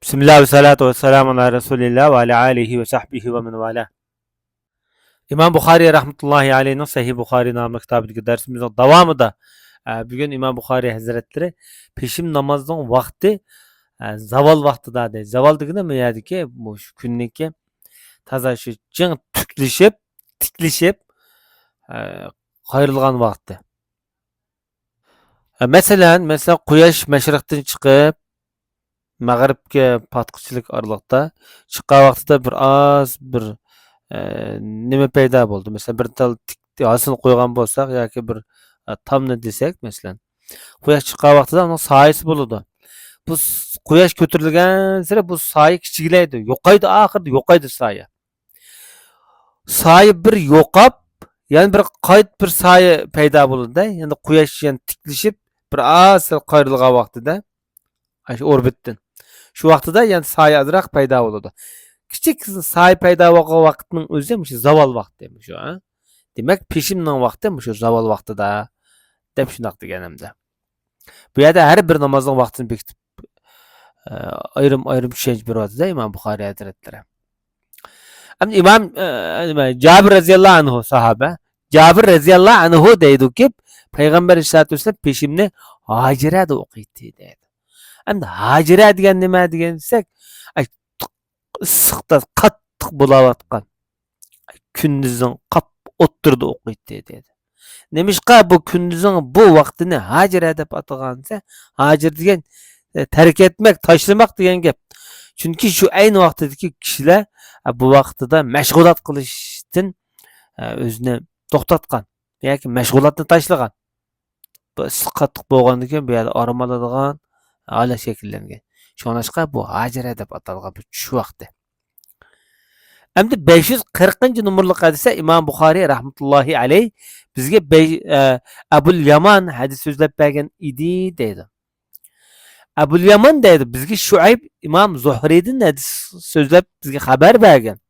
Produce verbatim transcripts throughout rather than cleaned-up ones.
بىسمىللا ۋەسسالاتۇ ۋەسسالامۇ ئالا رەسۇلىللا ۋە ئالا ئالىھى ۋە سەھبىھى ۋە مەن ۋالا. ئىمام بۇخارىي رەھمەتۇللاھى ئەلەيھنىڭ سەھىھ بۇخارىي ناملىق كىتابىدىكى دەرسىمىزنىڭ داۋامىدا، ئە، بۈگۈن ئىمام بۇخارىي ھەزرەتلىرى پېشىم نامازنىڭ ۋاقتى، ئە، زاۋال ۋاقتىدا دەيدۇ. زاۋال دېگىنى بۇ يەردىكى مۇشۇ كۈننىڭكى تازا شۇ جىڭ تۈكلىشىپ، تىكلىشىپ، ئە، قايرىلغان ۋاقتى. ئە، مەسىلەن، مەسىلەن، قۇياش مەشرىقتىن چىقىپ، مەغرىبكە پاتقۇچىلىك ئارىلىقتا چىققان ۋاقتىدا بىر ئاز بىر، ئە، نېمە پەيدا بولدى. مەسىلەن، بىر تال تىك ھاسىل قويغان بولساق ياكى بىر، ئە، تامنى دېسەك، مەسىلەن، قۇياش چىققان ۋاقتىدا ئۇنىڭ سايىسى بولىدۇ. بۇ س-، قۇياش كۆتۈرۈلگەنسېرى بۇ سايە كىچىكلەيدۇ، يوقايدۇ، ئاخىرىدا يوقايدۇ سايە. سايە بىر يوقاپ، يەنە بىر قايتا بىر سايە پەيدا بولىدۇ-دە. يەنە قۇياش يەنە تىكلىشىپ، بىر ئاز سەل قايرىلغان ۋاقتىدا، ئاشۇ ئوربىتتىن. شۇ ۋاقتىدا يەنە سايە ئازراق پەيدا بولىدۇ. كىچىك سايە پەيدا بولغان ۋاقىتنىڭ ئۆزى مۇشۇ زاۋال ۋاقتى، مۇشۇ، ھە؟ دېمەك، پېشىمنىڭ ۋاقتى مۇشۇ زاۋال ۋاقتىدا، دەپ شۇنداق دېگەن ئەمدى. بۇ يەردە ھەر بىر نامازنىڭ ۋاقتىنى بېكىتىپ، ئە، ئايرىم-ئايرىم چۈشەنچە بېرىۋاتىدۇ ئىمام بۇخارىي ھەزرەتلىرى. ئەمدى ئىمام، ئە، نېمە، جابىر رەزىياللاھۇ ئەنھۇ ساھابە. جابىر رەزىياللاھۇ ئەنھۇ دەيدۇكى، پەيغەمبەر ئەلەيھىسسالاتۇ ۋەسسالام پېشىمنى ھاجىرەدە ئوقۇيتتى دەيدۇ. ئەمدى ھاجىرە دېگەن نېمە دېگەن دېسەك، ئاي، ئىسسىقتا قاتتىق بولاۋاتقان، كۈندۈزنىڭ قاپ ئوتتۇرىدا ئوقۇيتتى دەيدۇ. نېمىشقا بۇ كۈندۈزنىڭ بۇ ۋاقتىنى ھاجىرە دەپ ئاتىغان دېسە، ھاجىر دېگەن، ئە، تەرك ئەتمەك، تاشلىماق دېگەن گەپ. چۈنكى شۇ ئەينى ۋاقتىدىكى كىشىلەر، ئە، بۇ ۋاقتىدا مەشغۇلات قىلىشتىن، ئە، ئۆزىنى توختاتقان ياكى مەشغۇلاتنى تاشلىغان. بۇ ئىسسىق قاتتىق بولغاندىن كېيىن بۇ يەردە ئارام ئالىدىغان ھالەت شەكىللەنگەن. شۇڭلاشقا بۇ ھاجىرە دەپ ئاتالغان بۇ چۈش ۋاقتى. ئەمدى بەش يۈز قىرىقىنچى نومۇرلۇق ھەدىستە ئىمام بۇخارىي رەھمەتۇللاھى ئەلەيھ بىزگە بەي-، ئە، ئەبۇل يامان ھەدىس سۆزلەپ بەرگەن ئىدى دەيدۇ. ئەبۇل يامان دەيدۇ، بىزگە شۇئەيب ئىمام زۇھرىدىن ھەدىس سۆزلەپ بىزگە خەۋەر بەرگەن.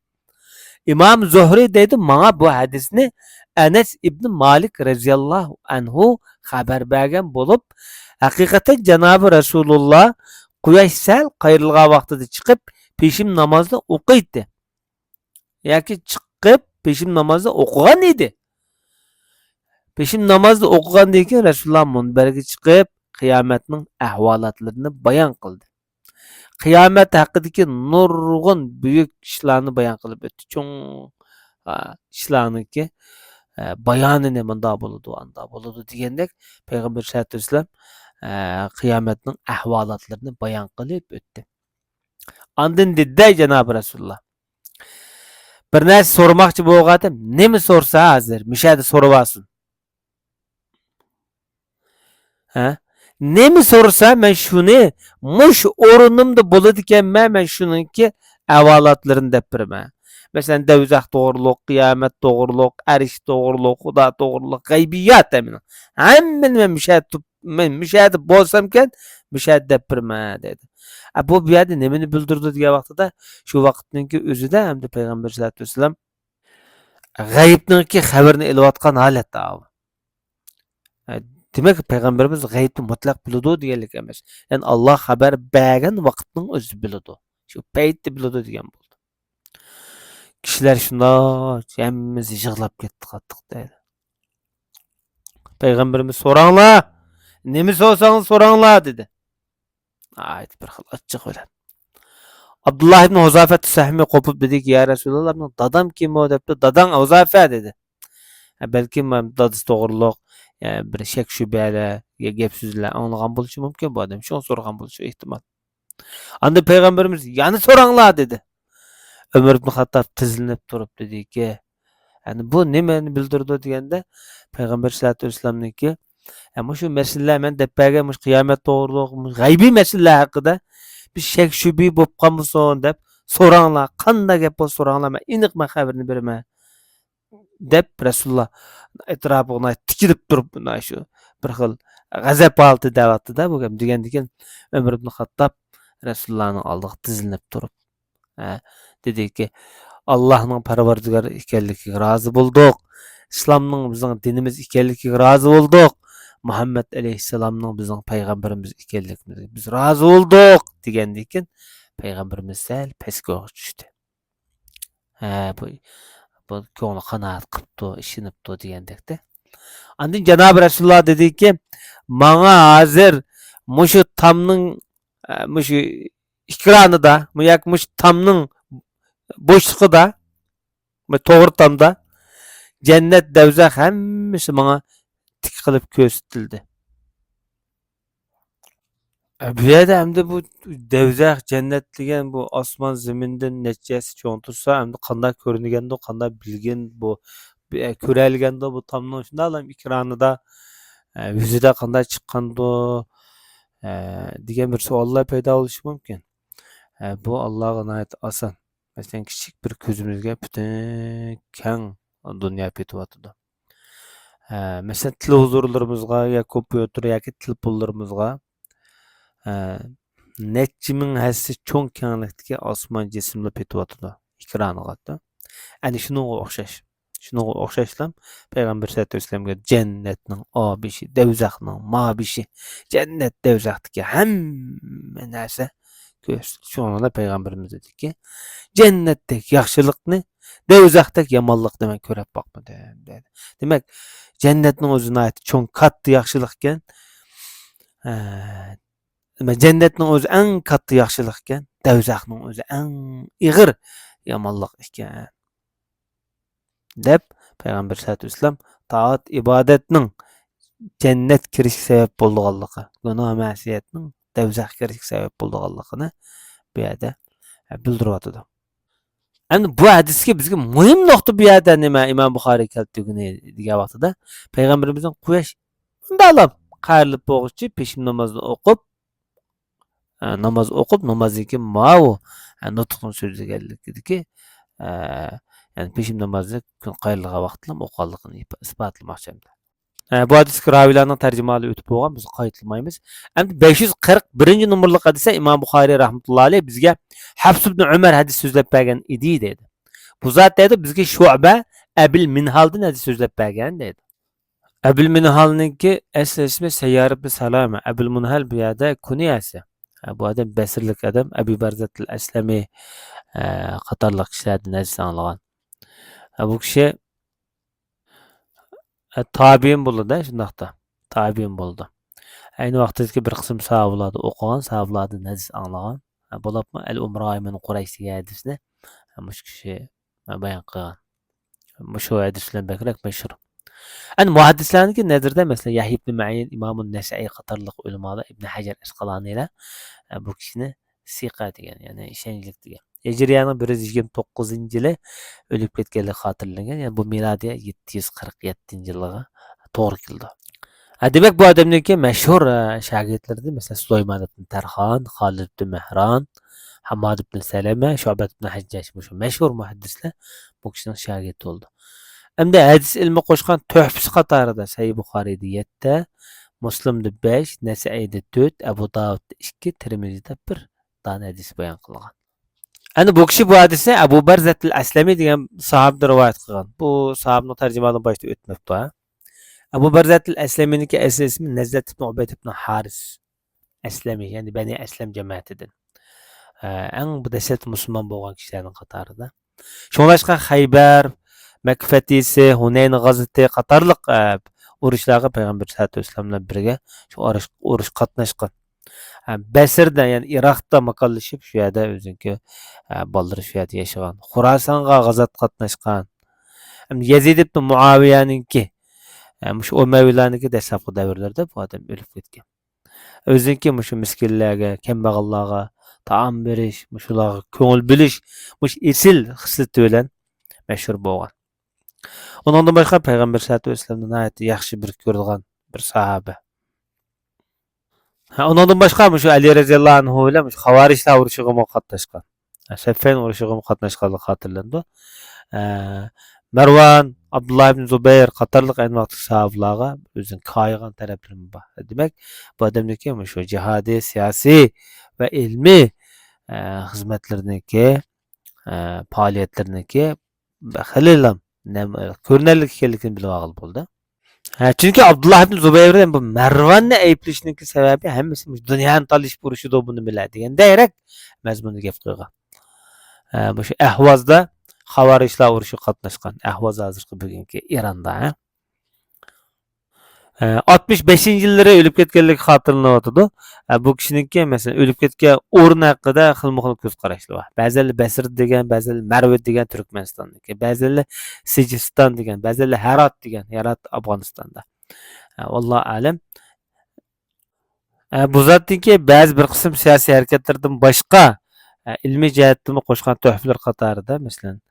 ئىمام زۇھرى دەيدۇ، ماڭا بۇ ھەدىسنى ئەنەس ئىبنى مالىك رەزىياللاھۇ ئەنھۇ خەۋەر بەرگەن بولۇپ، ھەقىقەتەن جانابى رەسۇلۇللا قۇياش سەل قايرىلغان ۋاقتىدا چىقىپ، پېشىم نامازنى ئوقۇيتتى. ياكى چىقىپ، پېشىم نامازنى ئوقۇغان ئىدى. پېشىم نامازنى ئوقۇغاندىن كېيىن رەسۇلۇللا مۇنبەرگە چىقىپ، قىيامەتنىڭ ئەھۋالاتلىرىنى بايان قىلدى. قىيامەت ھەققىدىكى نۇرغۇن بۈيۈك ئىشلارنى بايان قىلىپ ئۆتتى. چوڭ، ئا، ئىشلارنىڭكى، ئە، بايانىنى مۇنداق بولىدۇ، ئانداق بولىدۇ دېگەندەك پەيغەمبەر سەللەللاھۇ ئەلەيھى ۋەسەللەم، ئە، قىيامەتنىڭ ئەھۋالاتلىرىنى بايان قىلىپ ئۆتتى. ئاندىن دېدى جانابى رەسۇلۇللا، بىر نەرسە سورىماقچى بولغانتىم، نېمە سورىسا ھازىر مۇشۇ يەردە سورىۋالسۇن. ھە؟ نېمە سورىسا، مەن شۇنى مۇشۇ ئورنۇمدا بولىدىكەنمەن، مەن شۇنىڭكى ئەھۋالاتلىرىنى دەپ بېرىمەن. مەسىلەن، دەۋزەخ توغرۇلۇق، قىيامەت توغرۇلۇق، ئەرش توغرۇلۇق، خۇدا توغرۇلۇق، غەيبىيات ھەممىنى. ھەممىنى مەن مۇشۇ يەردە تۇ-، مەن مۇشۇ يەردە بولسامكەن، مۇشۇ يەردە دەپ بېرىمەن، دەيدۇ. ئە، بۇ، بۇ يەردە نېمىنى بىلدۈرىدۇ دېگەن ۋاقتىدا، شۇ ۋاقىتنىڭكى ئۆزىدە ھەمدە پەيغەمبەر سەللەللاھۇ ئەلەيھى ۋەسەللەم غەيىبنىڭكى خەۋىرىنى ئېلىۋاتقان ھالەتتە ئاۋۇ. دېمەك، پەيغەمبىرىمىز غەيىبنى مۇتلەق بىلىدۇ دېگەنلىك ئەمەس. يەنى ئاللا خەۋەر بەرگەن ۋاقىتنىڭ ئۆزىدە بىلىدۇ. شۇ پەيتتە بىلىدۇ دېگەن بولدى. كىشىلەر شۇنداق ھەممىسى يىغلاپ كەتتى قاتتىق دەيدۇ. پەيغەمبىرىمىز سوراڭلار، نېمە سورىساڭلار سوراڭلار دېدى. ناھايىتى بىر خىل ئاچچىق بىلەن. ئابدۇللا ئىبن ھۇزافەت سەھمى قوپۇپ دېدىكى، يا رەسۇلاللا، مېنىڭ دادام كىم ئۇ دەپتۇ، داداڭ ھۇزافە دېدى. ھە، بەلكىم دادىسى توغرۇلۇق، يە، بىر شەك شۈبھەلەر، يە، گەپ سۆزلەر ئاڭلىغان بولۇشى مۇمكىن بۇ ئادەم، شۇڭا سورىغان بولۇشى ئېھتىمال. ئاندىن پەيغەمبىرىمىز يەنە سوراڭلار دېدى. ئۆمەر ئىبن خاتتاب تىزلىنىپ تۇرۇپ دېدىكى، يەنى بۇ نېمىنى بىلدۈرىدۇ دېگەندە، پەيغەمبەر سەللەللاھۇ ئەلەيھى ۋەسەللەمنىڭكى، ئە، مۇشۇ مەسىلىلەر، مەن دەپ بەرگەن مۇشۇ قىيامەت توغرۇلۇق، مۇشۇ غەيبىي مەسىلىلەر ھەققىدە بىز شەك شۈبھە بولۇپ قالمىسۇن دەپ سوراڭلار، قانداق گەپ بولسا سوراڭلار، مەن ئېنىق مەن خەۋىرىنى بېرىمەن دەپ رەسۇلۇللا ئەتراپىغا تىكىلىپ تۇرۇپ، مانا شۇ بىر خىل غەزەپ ھالىتىدە دەۋاتتى-دە بۇ گەپ دېگەندىكىن، ئۆمەر ئىبن خاتتاب رەسۇلۇللانىڭ ئالدىغا تىزلىنىپ تۇرۇپ، ھە، دېدىكى، ئاللاھنىڭ پەرۋەردىگار ئىكەنلىكىگە رازى بولدۇق. ئىسلامنىڭ بىزنىڭ دىنىمىز ئىكەنلىكىگە رازى بولدۇق. مۇھەممەد ئەلەيھىسسالامنىڭ بىزنىڭ پەيغەمبىرىمىز ئىكەنلىكىگە بىز رازى بولدۇق، دېگەندىن كېيىن، پەيغەمبىرىمىز سەل پەسكە چۈشتى. ھە، بۇ، بۇ كۆڭلى قانائەت قىپتۇ، ئىشىنىپتۇ دېگەندەكتە. ئاندىن جانابى رەسۇلۇللا دېدىكى، ماڭا ھازىر مۇشۇ تامنىڭ، ئە، مۇشۇ ئېكرانىدا، مۇ-، ياكى مۇشۇ تامنىڭ بوشلۇقىدا، مۇ-، توغرا تامدا جەننەت، دەۋزەخ ھەممىسى ماڭا تىك قىلىپ كۆرسىتىلدى. ئە، بۇ يەردە ئەمدى بۇ دەۋزەخ، جەننەت دېگەن بۇ ئاسمان زېمىندىن نەچچە ھەسسە چوڭ تۇرسا، ئەمدى قانداق كۆرۈنگەندۇ، قانداق بىلگەن بۇ، ئە، كۆرەلىگەندۇ بۇ تامنىڭ شۇنداقلا ئېكرانىدا، ئە، يۈزىدە قانداق چىققاندۇ، ئە، دېگەن بىر سوئاللار پەيدا بولۇشى مۇمكىن. ئە، بۇ ئاللاغا ناھايىتى ئاسان. مەسىلەن، كىچىك بىر كۆزىمىزگە پۈتۈن كەڭ دۇنيا پېتىۋاتىدۇ. ھە، مەسىلەن، تېلېۋىزورلىرىمىزغا يا كومپيۇتېر ياكى تېلېفونلىرىمىزغا، ھە، نەچچە مىڭ ھەسسە چوڭ كەڭلىكتىكى ئاسمان جىسىملار پېتىۋاتىدۇ ئېكرانىغا. ئەنە شۇنىڭغا ئوخشاش. شۇنىڭغا ئوخشاشلا پەيغەمبەر سەللەللاھۇ ئەلەيھى ۋەسەللەمگە جەننەتنىڭ ئابىشى، دەۋزەخنىڭ مابىشى، جەننەت، دەۋزەختىكى ھەممە نەرسە كۆرسىتىلدى. شۇڭا پەيغەمبىرىمىز دېدىكى، جەننەتتەك ياخشىلىقنى دەۋزەختەك يامانلىقنى مەن كۆرۈپ باقمىدىم، دېدى. دېمەك، جەننەتنىڭ ئۆزى ناھايىتى چوڭ، كاتتا ياخشىلىق ئىكەن. ئە، نېمە، جەننەتنىڭ ئۆزى ئەڭ كاتتا ياخشىلىق ئىكەن، دەۋزەخنىڭ ئۆزى ئەڭ ئېغىر يامانلىق ئىكەن، دەپ پەيغەمبەر سەللەللاھۇ ئەلەيھى ۋەسەللەم تائەت ئىبادەتنىڭ جەننەت كىرىشكە سەۋەب بولىدىغانلىقى، گۇناھ مەسىيەتنىڭ دەۋزەخكە كىرىشكە سەۋەب بولىدىغانلىقىنى بۇ يەردە، ئە، بىلدۈرۈۋاتىدۇ. ئەمدى بۇ ھەدىسكە بىزگە مۇھىم نۇقتا بۇ يەردە نېمە؟ ئىمام بۇخارىي كەلتۈرگىنى دېگەن ۋاقتىدا پەيغەمبىرىمىزنىڭ قۇياش مۇنداقلا قايرىلىپ بولغۇچە پېشىم نامازىنى ئوقۇپ، ئە، ناماز ئوقۇپ، نامازدىن كېيىن ماۋۇ، ئە، نۇتۇقنى سۆزلىگەنلىكىدىكى، ئە، يەنى پېشىم نامازنى كۈن قايرىلغان ۋاقىتلا ئوقۇغانلىقىنى ئىپا-، ئىسپاتلىماقچى ئەمدى. ئە، بۇ ھەدىسكە راۋىيلارنىڭ تەرجىمىھالى ئۆتۈپ بولغان، بىز قايتىلىمايمىز. ئەمدى بەش يۈز قىرىق بىرىنچى نومۇرلۇق ھەدىسە ئىمام بۇخارىي رەھمەتۇللا ئەلەيھ بىزگە ھەفس ئىبنى ئۆمەر ھەدىس سۆزلەپ بەرگەن ئىدى دەيدۇ. بۇ زات دەيدۇ، بىزگە شۇبە ئەبىل مىنھالدىن ھەدىس سۆزلەپ بەرگەن دەيدۇ. ئەبىل مىنھالنىڭكى ئەسلى ئىسمى سەييار ئىبنى سالامە. ئەبىل مىنھال بۇ يەردە كۇنيەسى. ھە، بۇ ئادەم بەسرىلىك ئادەم، ئەبى بەرزەتىل ئەسلەمى، ھە، قاتارلىق كىشىلەردىن ھەدىس ئاڭلىغان. ھە، بۇ كىشى، ھە، تابىئىن بولىدۇ، شۇنداقتا. تابىئىن بولىدۇ. ئەينى ۋاقتىدىكى بىر قىسىم ساھابىلاردىن ئوقۇغان، ساھابىلاردىن ھەدىس ئاڭلىغان. ھە، بولۇپمۇ ئەل ئۇمراي مىن قۇرەيش دېگەن ھەدىسنى، ھە، مۇشۇ كىشى، ھە، بايان قىلغان. مۇشۇ ھەدىس بىلەن بەكرەك مەشھۇر. ئەنە مۇھەددىسلەرنىڭكى نەزىرىدە، مەسىلەن، يەھيا ئىبنى مەئىن، ئىمامۇ نەسەئىي قاتارلىق ئۆلىمالار، ئىبنى ھەجەر ئەسقالانىيلار، ئە، بۇ كىشىنى سىقە دېگەن، يەنى ئىشەنچلىك دېگەن. ھىجرىيەنىڭ بىر يۈز يىگىرمە توققۇزىنچى يىلى ئۆلۈپ كەتكەنلىكى خاتىرىلەنگەن، يەنى بۇ مىلادىيە يەتتە يۈز قىرىق يەتتىنچى يىلىغا توغرا كېلىدۇ. ھە، دېمەك، بۇ ئادەمنىڭكى مەشھۇر، ئە، شاگىرتلىرىدىن، مەسىلەن، سۇلايمان ئىبن تەرخان، خالىد ئىبن مەھران، ھامماد ئىبن سەلەمە، شۇبەت ئىبن ھەججاج، مۇشۇ مەشھۇر مۇھەددىسلەر بۇ كىشىنىڭ شاگىرتى بولدى. ئەمدى ھەدىس ئىلمى قوشقان تۆھپىسى قاتارىدا سەھىھ بۇخارىيدا يەتتە، مۇسلىمدا بەش، نەسەئىيدە تۆت، ئەبۇ داۋۇدتا ئىككى، تىرمىزىدە بىر دانە ھەدىس بايان قىلغان. ئەنە بۇ كىشى بۇ ھەدىسنى ئەبۇ بەرزەتىل ئەسلەمى دېگەن ساھابىدىن رىۋايەت قىلغان. بۇ ساھابىنىڭ تەرجىمىھالىدىن باشتا ئۆتمەپتۇ، ھە؟ ئەبۇ بەرزەتىل ئەسلەمىنىڭكى ئەسلى ئىسمى نەزلەت ئىبن ئۇبەيد ئىبن ھارىس ئەسلەمى، يەنى بەنى ئەسلەم جەمەتىدىن. ئە، ئەڭ بۇ دەسلەپتە مۇسۇلمان بولغان كىشىلەرنىڭ قاتارىدا. شۇڭلاشقا خەيبەر، مەككە فەتھىسى، ھۇنەين غازۋىتى قاتارلىق، ئە، ئۇرۇشلارغا پەيغەمبەر سەللەللاھۇ ئەلەيھى ۋەسەللەم بىلەن بىرگە شۇ ئۇرۇش، ئۇرۇش قاتناشقان. ئە، بەسرىدە، يەنى ئىراقتا ماكانلىشىپ، شۇ يەردە ئۆزىنىڭكى، ئە، بالىلىرى شۇ يەردە ياشىغان. خوراسانغا غازات قاتناشقان. ئەمدى يەزىد ئىبن مۇئاۋىيەنىڭكى، ئە، مۇشۇ ئۇمەۋىيلارنىڭكى دەسلەپكى دەۋرلىرىدە بۇ ئادەم ئۆلۈپ كەتكەن. ئۆزىنىڭكى مۇشۇ مىسكىنلەرگە، كەمبەغەللەرگە تائام بېرىش، مۇشۇلارغا كۆڭۈل بۆلۈش، مۇشۇ ئېسىل خىسلىتى بىلەن مەشھۇر بولغان. ئۇنىڭدىن باشقا پەيغەمبەر سەللەللاھۇ ئەلەيھى ۋەسەللەمنى ناھايىتى ياخشى بىر كۆرىدىغان بىر ساھابە. ھە، ئۇنىڭدىن باشقا مۇشۇ ئەلى رەزىياللاھۇ ئەنھۇ بىلەن مۇشۇ خاۋارىجلار ئۇرۇشىغىمۇ قاتناشقان. ھە، سەففەين ئۇرۇشىغىمۇ قاتناشقانلىقى خاتىرىلىنىدۇ. ھە، مەرۋان، ئابدۇللا ئىبن زۇبەير قاتارلىق ئەينى ۋاقىتتا ساھابىلارغا ئۆزىنىڭ كايىغان تەرەپلىرىمۇ بار. دېمەك، بۇ ئادەمنىڭكى مۇشۇ جىھادىي، سىياسىي ۋە ئىلمىي، ھە، خىزمەتلىرىنىڭكى، ھە، پائالىيەتلىرىنىڭكى خېلىلا نەم-، كۆرۈنەرلىك ئىكەنلىكىنى بىلىۋالغىلى بولىدۇ. ھە، چۈنكى ئابدۇللا ئىبن زۇبەيرنىڭ بۇ مەرۋاننى ئەيىبلىشىنىڭكى سەۋەبى ھەممىسى مۇشۇ دۇنيانى تالىشىپ ئۇرۇشىدۇ بۇنى بىلە دېگەندەك مەزمۇندا گەپ قىلغان. ھە، مۇشۇ ئەھۋازدا خاۋارىجلار ئۇرۇشىغا قاتناشقان. ئەھۋاز ھازىرقى بۈگۈنكى ئىراندا، ھە. ئە، ئاتمىش بەشىنچى يىللىرى ئۆلۈپ كەتكەنلىكى خاتىرىلىنىۋاتىدۇ. ئە، بۇ كىشىنىڭكى، مەسىلەن، ئۆلۈپ كەتكەن ئورنى ھەققىدە خىلمۇ خىل كۆز قاراشلار بار. بەزىلەر بەسرە دېگەن، بەزىلەر مەرۋ دېگەن تۈركمەنىستاندىكى، بەزىلەر سىجىستان دېگەن، بەزىلەر ھەرات دېگەن، ھەرات ئافغانىستاندا. ئە، ۋاللاھۇ ئەلەم. ئە، بۇ زاتتىنكى بەزى بىر قىسىم سىياسىي ھەرىكەتلىرىدىن باشقا، ئە، ئىلمىي جەھەتتىمۇ قوشقان تۆھپىلىرى قاتارىدا، مەسىلەن،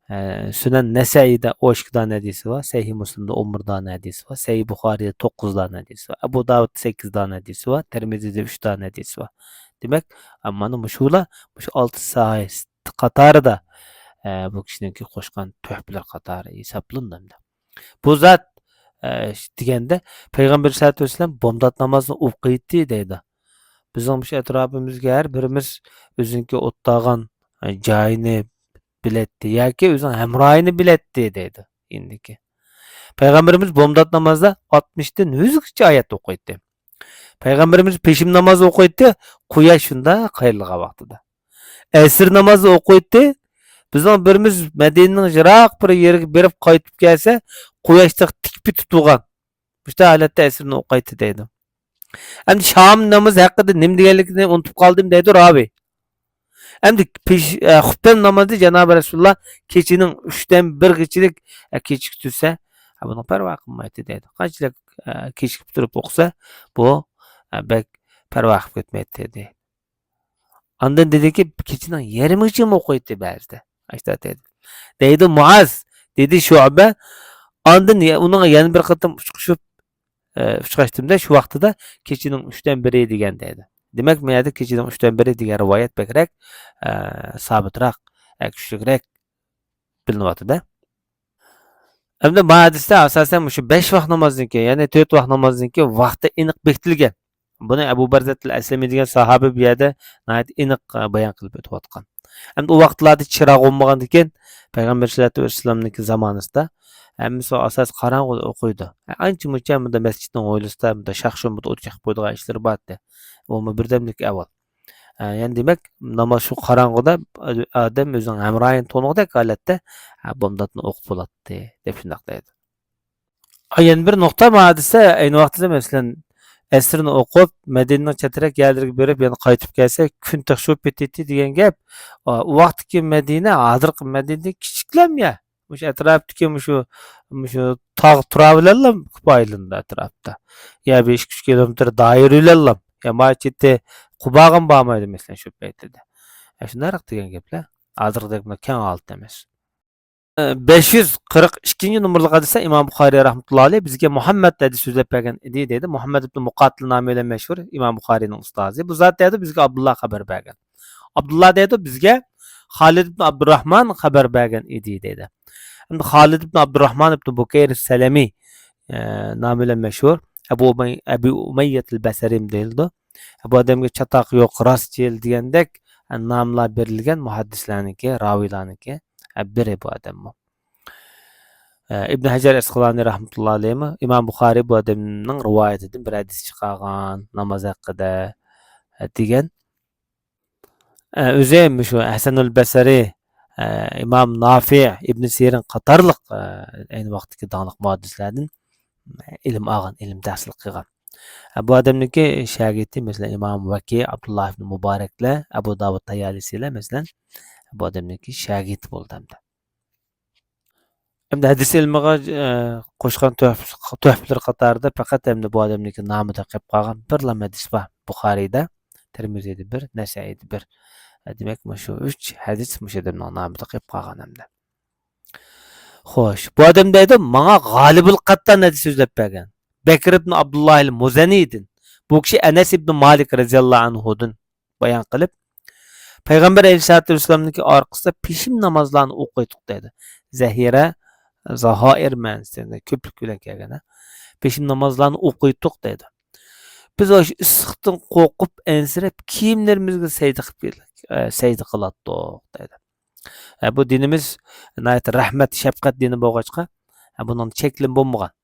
ئە، سۈنەن نەسەئىدە ئون ئىككى دانە ھەدىسى بار، سەھىھ مۇسلىمدا ئون بىر دانە ھەدىسى بار، سەھىھ بۇخارىيدا توققۇز دانە ھەدىسى بار، ئەبۇ داۋۇدتا سەككىز دانە ھەدىسى بار، تىرمىزىدە ئۈچ دانە ھەدىسى بار. دېمەك، ئە، مانا مۇشۇلار، مۇشۇ ئالتە ساھە قاتارىدا، ئە، بۇ كىشىنىڭكى قوشقان تۆھپىلىرى قاتارى ھېسابلىنىدۇ ئەمدى. بۇ زات، ئە، دېگەندە، پەيغەمبەر سەللەللاھۇ ئەلەيھى ۋەسەللەم بومداتنامازنى ئوقۇيتتى دەيدۇ. بىزنىڭ مۇشۇ ئەتراپىمىزغا ھەر بىرىمىز ئۆزىنىڭكى ئولتۇرغان، ئە، جايىنى بىلەتتى ياكى ئۆزىنىڭ ھەمراھىنى بىلەتتى دەيدۇ. ئىندىكى پەيغەمبىرىمىز بومدات نامازدا ئاتمىشتىن يۈزگىچە ئايەت ئوقۇيتتى. پەيغەمبىرىمىز پېشىم نامازى ئوقۇيتتى، قۇياش شۇنداق قايرىلغان ۋاقتىدا. ئەسىر نامازى ئوقۇيتتى. بىزنىڭ بىرىمىز مەدىنىنىڭ يىراق بىر يېرىگە بېرىپ قايتىپ كەلسە، قۇياش تېخى تىك پېتى تۇرغان. مۇشۇنداق ھالەتتە ئەسىرنى ئوقۇيتتى دەيدۇ. ئەمدى شام نامىزى ھەققىدە نېمە دېگەنلىكىنى ئۇنتۇپ قالدىم دەيدۇ راۋى. ئەمدى پېش-، ئە، خۇپپەن نامازى جانابى رەسۇلۇللا كېچىنىڭ ئۈچتىن بىرگىچىلىك، ئە، كېچىكتۈرسە، ئە، بۇنىڭ پەرۋا قىلمايتتى دەيدۇ. قانچىلىك، ئە، كېچىكىپ تۇرۇپ ئوقۇسا، بۇ، ئە، بەك پەرۋا قىلىپ كەتمەيتتى دەيدۇ. ئاندىن دېدىكى، كېچىنىڭ يېرىمىگىچىمۇ ئوقۇيتتى بەزىدە. ئاشتا دەيدۇ. دەيدۇ مۇئاز، دېدى شۇئبە. ئاندىن يە-، ئۇنىڭغا يەنە بىر قېتىم ئۇچرىشىپ، ئە، ئۇچراشتىم-دە، شۇ ۋاقتىدا كېچىنىڭ ئۈچتىن بىرى دېگەن دەيدۇ. دېمەك، مەن يەردە كېچىنىڭ ئۈچتىن بىرى دېگەن رىۋايەت بەكرەك، ئە، سابىتراق، ئە، كۈچلۈكرەك بىلىنىۋاتىدۇ. ئەمدى بۇ ھەدىستە ئاساسەن مۇشۇ بەش ۋاق نامازنىڭكى، يەنى تۆت ۋاق نامازنىڭكى ۋاقتى ئېنىق بېكىتىلگەن. بۇنى ئەبۇ بەرزەتىل ئەسلىمى دېگەن ساھابە بۇ يەردە ناھايىتى ئېنىق، ئە، بايان قىلىپ ئۆتۈۋاتقان. ئەمدى ئۇ ۋاقىتلاردا چىراغ بولمىغاندىكىن، پەيغەمبەر سەللەللاھۇ ئەلەيھى ۋەسەللەمنىڭكى زامانىسىدا ھەممىسى ئاساس قاراڭغۇدا ئوقۇيدۇ. ئە، ئانچە مۇنچە مۇندا مەسچىتنىڭ ھويلىسىدا، مۇندا شاخ-شۇم بۇدا ئوت چېقىپ قويىدىغان ئىشلىرى بار ئىدى. ئۇمۇ بىردەملىك ئەھۋال. ئە، يەنى دېمەك، ناماز شۇ قاراڭغۇدا ئادەم ئۆزىنىڭ ھەمراھىنى تونۇغۇدەك ھالەتتە، ئە، بومداتنى ئوقۇپ بولاتتى، دەپ شۇنداق دەيدۇ. ئا، يەنە بىر نۇقتا، ما ھەدىستە ئەينى ۋاقتىدا، مەسىلەن، ئەسىرنى ئوقۇپ، مەدىنىنىڭ چەترەك يەرلىرىگە بېرىپ، يەنە قايتىپ كەلسە، كۈن تېخى شۇ پېتى دېگەن گەپ. ئا، ئۇ ۋاقىتتىكى مەدىنە، ھازىرقى مەدىنىدىن كىچىكلەم يا. مۇشۇ ئەتراپتىكى مۇشۇ، مۇشۇ تاغ تۇرا بىلەنلا كۇپايىلىنىدۇ ئەتراپتا. يا بىر ئىككى ئۈچ كىلومېتىر دائىرە بىلەنلا. يا ما چېتى قۇباغىمۇ بارمايدۇ، مەسىلەن، شۇ پەيتىدە. ئە، شۇنداق دېگەن گەپلەر. ھازىرقىدەك بۇنداق كەڭ ھالەتتە ئەمەس. بەش يۈز قىرىق ئىككىنچى نومۇرلۇق ھەدىستە ئىمام بۇخارىي رەھمەتۇللا ئەلەيھ بىزگە مۇھەممەد ھەدىس سۆزلەپ بەرگەن ئىدى دەيدۇ. مۇھەممەد ئىبن مۇقاتىل نامى بىلەن مەشھۇر ئىمام بۇخارىينىڭ ئۇستازى. بۇ زات دەيدۇ بىزگە ئابدۇللا خەۋەر بەرگەن. ئابدۇللا دەيدۇ بىزگە خالىد ئىبن ئابدۇراھمان خەۋەر بەرگەن ئىدى دەيدۇ. ئەمدى خالىد ئىبن ئابدۇراھمان ئىبن بۇكەير سەلەمى، ئە، نامى بىلەن مەشھۇر ئەبۇ ئۇمەي-، ئەبۇ ئۇمەييەتىل بەسرىم دېيىلىدۇ. بۇ ئادەمگە چاتاق يوق، راستچىل دېگەندەك، ئە، ناملار بېرىلگەن مۇھەددىسلەرنىڭكى، راۋىيلارنىڭكى، ئە، بىرى بۇ ئادەممۇ. ئە، ئىبن ھەجەر ئەسقىلانى رەھمەتۇللا ئەلەيھىمۇ ئىمام بۇخارىي بۇ ئادەمنىڭ رىۋايىتىدىن بىر ھەدىس چىقارغان ناماز ھەققىدە، ئە، دېگەن. ئە، ئۆزى مۇشۇ ھەسەنۇل بەسرى، ئە، ئىمام نافىئ، ئىبن سىرىن قاتارلىق، ئە، ئەينى ۋاقىتتىكى داڭلىق مۇھەددىسلەردىن ئىلىم ئالغان، ئىلىم تەھسىل قىلغان. ئە، بۇ ئادەمنىڭكى شاگىرتى، مەسىلەن، ئىمام ۋەكى، ئابدۇللا ئىبن مۇبارەكلەر، ئەبۇ داۋۇد تايالىسىلەر، مەسىلەن، بۇ ئادەمنىڭكى شاگىرتى بولدى ئەمدى. ئەمدى ھەدىس ئىلمىغا، ئە، قوشقان تۆھپە-، تۆھپىلىرى قاتارىدا پەقەت ئەمدى بۇ ئادەمنىڭكى نامىدا قېلىپ قالغان بىرلا ھەدىس بار. بۇخارىيدا، تىرمىزىدە بىر، نەسەئىدە بىر. ئە، دېمەك، مۇشۇ ئۈچ ھەدىس مۇشۇ ئادەمنىڭ نامىدا قېلىپ قالغان ئەمدى. خوش، بۇ ئادەم دەيدۇ، ماڭا غالىبۇل قەتتان ھەدىس سۆزلەپ بەرگەن. بەكر ئىبن ئابدۇللاھىل مۇزەنىدىن. بۇ كىشى ئەنەس ئىبن مالىك رەزىياللاھۇ ئەنھۇدىن بايان قىلىپ، پەيغەمبەر ئەلەيھىسسالاتۇ ۋەسسالامنىڭكى ئارقىسىدا پېشىم نامازلارنى ئوقۇيتتۇق دەيدۇ. زەھىرە، زاھائىر مەنىسىدە كۆپلۈك بىلەن كەلگەن، ھە. پېشىم نامازلارنى ئوقۇيتتۇق دەيدۇ. بىز ئاشۇ ئىسسىقتىن قورقۇپ، ئەنسىرەپ، كىيىملىرىمىزگە سەجدە قىلىپ، ئە، سەجدە قىلاتتۇق دەيدۇ. ئە، بۇ دىنىمىز ناھايىتى رەھمەت، شەپقەت دىنى بولغاچقا، ئە، بۇنىڭدا چەكلىمە بولمىغان.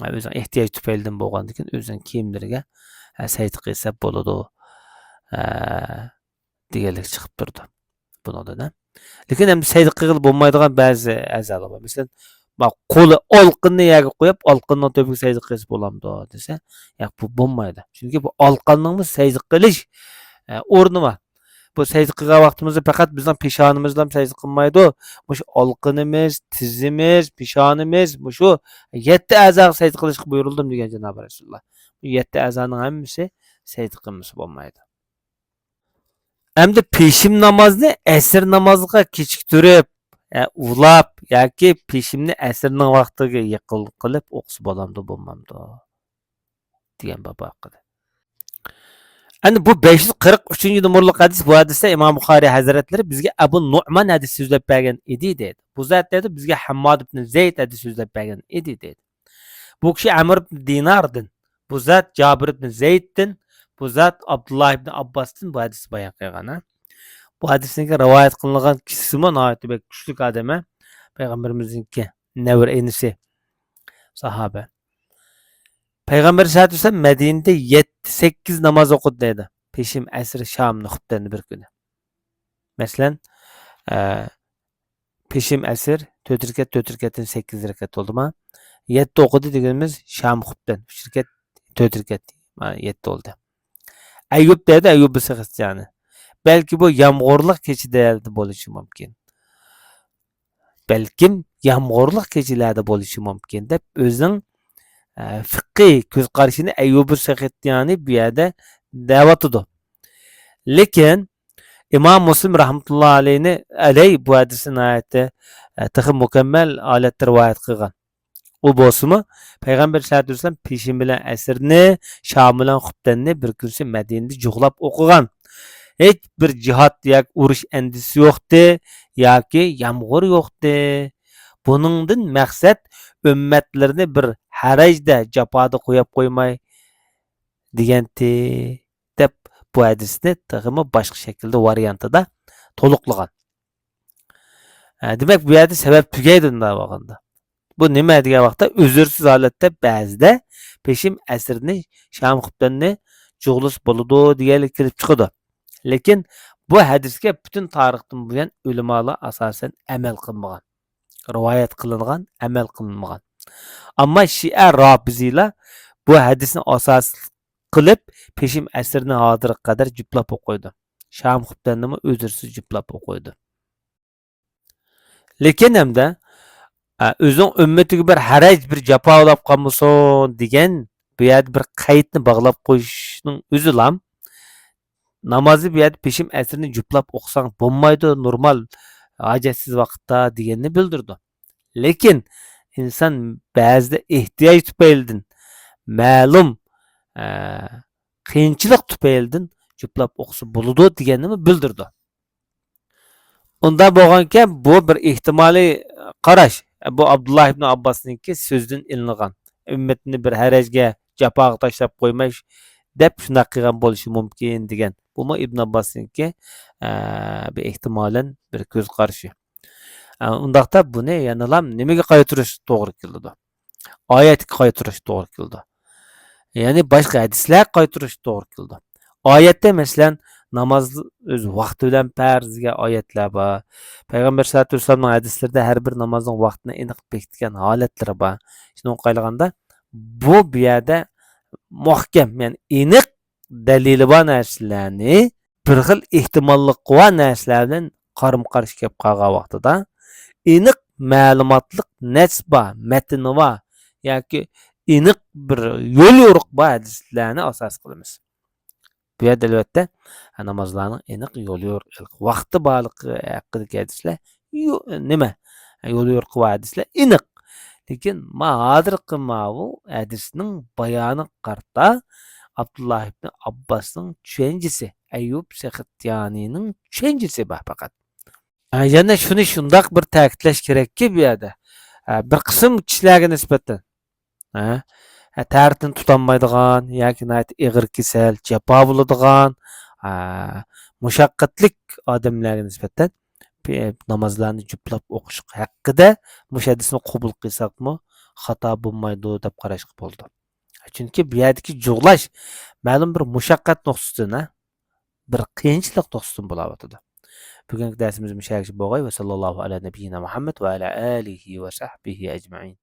ئۆزىنىڭ ئېھتىياجى تۈپەيلىدىن بولغاندىكىن ئۆزىنىڭ كىيىملىرىگە، ھە، سەجدە قىلسا بولىدۇ، ھە، دېگەنلىك چىقىپ تۇرىدۇ بۇنىڭدىن، ھە. لېكىن ئەمدى سەجدە قىلغىلى بولمايدىغان بەزى ئەزالار بار. مەسىلەن، ما-، قولى ئالقىنىنى يەرگە قويۇپ، ئالقىننىڭ تۈۋىگە سەجدە قىلسا بولامدۇ دېسە، ياق، بۇ بولمايدۇ. چۈنكى بۇ ئالقاننىڭمۇ سەجدە قىلىش، ئە، ئورنى بار. بۇ سەجدە قىلغان ۋاقتىمىزدا پەقەت بىزنىڭ پېشانىمىز بىلەن سەجدە قىلمايدۇ. مۇشۇ ئالقىنىمىز، تىزىمىز، پېشانىمىز، مۇشۇ يەتتە ئەزاغا سەجدە قىلىشقا بۇيرۇلدۇم دېگەن جانابى رەسۇلۇللا. بۇ يەتتە ئەزانىڭ ھەممىسى سەجدە قىلمىسا بولمايدۇ. ئەمدى پېشىم نامازنى ئەسىر نامازغا كېچىكتۈرۈپ، ئە، ئۇلاپ ياكى پېشىمنى ئەسىرنىڭ ۋاقتىغا يېقىن قىلىپ ئوقۇسا بولامدۇ، بولمامدۇ؟ دېگەن باب ھەققىدە. ئەمدى بۇ بەش يۈز قىرىق ئۈچىنچى نومۇرلۇق ھەدىس، بۇ ھەدىستە ئىمام بۇخارىي ھەزرەتلىرى بىزگە ئەبۇ نۇئمان ھەدىس سۆزلەپ بەرگەن ئىدى دەيدۇ. بۇ زات دەيدۇ، بىزگە ھەمماد ئىبن زەيد ھەدىس سۆزلەپ بەرگەن ئىدى دەيدۇ. بۇ كىشى ئەمر ئىبن دىناردىن، بۇ زات جابىر ئىبن زەيدتىن، بۇ زات ئابدۇللا ئىبن ئابباستىن بۇ ھەدىسنى بايان قىلغان، ھە. بۇ ھەدىسنىڭكى رىۋايەت قىلىنغان كىشىسىمۇ ناھايىتى بەك كۈچلۈك ئادەم، ھە. پەيغەمبىرىمىزنىڭكى نەۋرە ئىنىسى ساھابە. پەيغەمبەر سەللەللاھۇ ئەلەيھى ۋەسەللەم مەدىنىدە يەتتە، سەككىز ناماز ئوقۇدى دەيدۇ. پېشىم، ئەسىر، شامنى، خۇپتەننى بىر كۈنى. مەسىلەن، ئە، پېشىم، ئەسىر، تۆت رەكەت، تۆت رەكەتتىن سەككىز رەكەت بولدىما؟ يەتتە ئوقۇدى دېگىنىمىز شام، خۇپتەن، ئۈچ رەكەت، تۆت رەكەت، مانا يەتتە بولدى. ئەييۇب دەيدۇ، ئەييۇب سەختىيانى. بەلكى بۇ يامغۇرلۇق كېچىلەردە بولۇشى مۇمكىن. بەلكىم يامغۇرلۇق كېچىلەردە بولۇشى مۇمكىن دەپ ئۆزىنىڭ، ئە، فىقھىي كۆز قارىشىنى ئەييۇب سەختىيانى بۇ يەردە دەۋاتىدۇ. لېكىن ئىمام مۇسلىم رەھمەتۇللا ئەلەينى، ئەلەي بۇ ھەدىسنى ناھايىتى، ئە، تېخى مۇكەممەل ھالەتتە رىۋايەت قىلغان. ئۇ بولسىمۇ، پەيغەمبەر سەللەللاھۇ ئەلەيھى ۋەسەللەم پېشىم بىلەن ئەسىرنى، شام بىلەن خۇپتەننى بىر كۈنسى مەدىنىدە جۇغلاپ ئوقۇغان. ھېچ بىر جىھاد ياكى ئۇرۇش ئەندىزىسى يوقتى، ياكى يامغۇر يوقتى. بۇنىڭدىن مەقسەت ئۈممەتلىرىنى بىر ھەرەجدە، جاپادا قويۇپ قويماي دېگەنتى، دەپ بۇ ھەدىسنى تېخىمۇ باشقا شەكىلدە، ۋارىيانتىدا تولۇقلىغان. ھە، دېمەك، بۇ يەردە سەۋەب تۈگەيدۇ ئۇنداق بولغاندا. بۇ نېمە دېگەن ۋاقىتتا، ئۈزۈرسىز ھالەتتە بەزىدە پېشىم، ئەسىرنى، شام، خۇپتەننى جۇغلىسا بولىدۇ دېگەنلىك كېلىپ چىقىدۇ. لېكىن بۇ ھەدىسكە پۈتۈن تارىختىن بۇيان ئۆلىمالار ئاساسەن ئەمەل قىلمىغان. رىۋايەت قىلىنغان، ئەمەل قىلىنمىغان. ئەمما شىئە رافىزىيلار بۇ ھەدىسنى ئاساس قىلىپ، پېشىم، ئەسىرنى ھازىرغا قەدەر جۈپلاپ ئوقۇيدۇ. شام، خۇپتەننىمۇ ئۈزۈرسىز جۈپلاپ ئوقۇيدۇ. لېكىن ھەمدە، ئە، ئۆزىنىڭ ئۈممىتىگە بىر ھەرەج، بىر جاپا بولاپ قالمىسۇن دېگەن بۇ يەردە بىر قەيتنى باغلاپ قويۇشنىڭ ئۆزىلا، نامازنى بۇ يەردە پېشىم، ئەسىرنى جۈپلاپ ئوقۇساڭ بولمايدۇ، نورمال، ھاجەتسىز ۋاقىتتا دېگەننى بىلدۈرىدۇ. لېكىن ئىنسان بەزىدە ئېھتىياج تۈپەيلىدىن، مەلۇم، ئە، قىيىنچىلىق تۈپەيلىدىن جۈپلاپ ئوقۇسا بولىدۇ دېگەننىمۇ بىلدۈرىدۇ. ئۇنداق بولغانكەن، بۇ بىر ئېھتىمالىي قاراش. بۇ ئابدۇللا ئىبن ئابباسنىڭكى سۆزىدىن ئېلىنغان. ئۈممىتىنى بىر ھەرەجگە، جاپاغا تاشلاپ قويماي، دەپ شۇنداق قىلغان بولۇشى مۇمكىن دېگەن. بۇمۇ ئىبن ئابباسنىڭكى، ئە، بىر ئېھتىمالەن بىر كۆز قارىشى. ئە، ئۇنداقتا بۇنى يەنىلا نېمىگە قايتۇرۇش توغرا كېلىدۇ؟ ئايەتكە قايتۇرۇش توغرا كېلىدۇ. يەنى باشقا ھەدىسلەرگە قايتۇرۇش توغرا كېلىدۇ. ئايەتتە، مەسىلەن، ناماز ئۆز ۋاقتى بىلەن پەرز دېگەن ئايەتلەر بار. پەيغەمبەر سەللەللاھۇ ئەلەيھى ۋەسەللەمنىڭ ھەدىسلىرىدە ھەر بىر نامازنىڭ ۋاقتىنى ئېنىق بېكىتكەن ھالەتلىرى بار. شۇنىڭغا قارايدىغاندا، بۇ، بۇ يەردە مۇھكەم، يەنى ئېنىق دەلىلى بار نەرسىلەرنى بىر خىل ئېھتىماللىقى بار نەرسىلەر بىلەن قارىمۇ قارشى كېلىپ قالغان ۋاقتىدا، ئېنىق مەلۇماتلىق نەس بار، مەتنى بار ياكى ئېنىق بىر يول يورۇق بار ھەدىسلەرنى ئاساس قىلىمىز. بۇ يەردە، ئەلۋەتتە، نامازلارنىڭ ئېنىق يول يورۇق، ۋاقتى بارلىقى ھەققىدىكى ھەدىسلەر يو-، نېمە؟ يول يورۇقى بار ھەدىسلەر ئېنىق. لېكىن ما ھازىرقى ماۋۇ ھەدىسنىڭ بايانىغا قارىتا ئابدۇللا ئىبن ئابباسنىڭ چۈشەنچىسى، ئەييۇب سەختىيانىنىڭ چۈشەنچىسى بار پەقەت. ھە، يەنە شۇنى شۇنداق بىر تەكىتلەش كېرەككى، بۇ يەردە، ھە، بىر قىسىم كىشىلەرگە نىسبەتەن، ھە، ھە، تەرىتىنى تۇتالمايدىغان ياكى ناھايىتى ئېغىر كېسەل، جاپا بولىدىغان، ھە، مۇشەققەتلىك ئادەملەرگە نىسبەتەن پې-، نامازلارنى جۈپلاپ ئوقۇش ھەققىدە مۇشۇ ھەدىسنى قوبۇل قىلساقمۇ خاتا بولمايدۇ دەپ قاراشقا بولىدۇ. چۈنكى بۇ يەردىكى جۇغلاش مەلۇم بىر مۇشەققەت نۇقتىسىدىن، ھە، بىر قىيىنچىلىق نۇقتىسىدىن بولاۋاتىدۇ. بۈگۈنكى دەرسىمىز مۇشۇ يەرگىچە بولغاي. ۋە ساللاللاھۇ ئەلا نەبىييىنا مۇھەممەد ۋە ئەلا ئالىھى ۋە سەھبىھى ئەجمەئىن.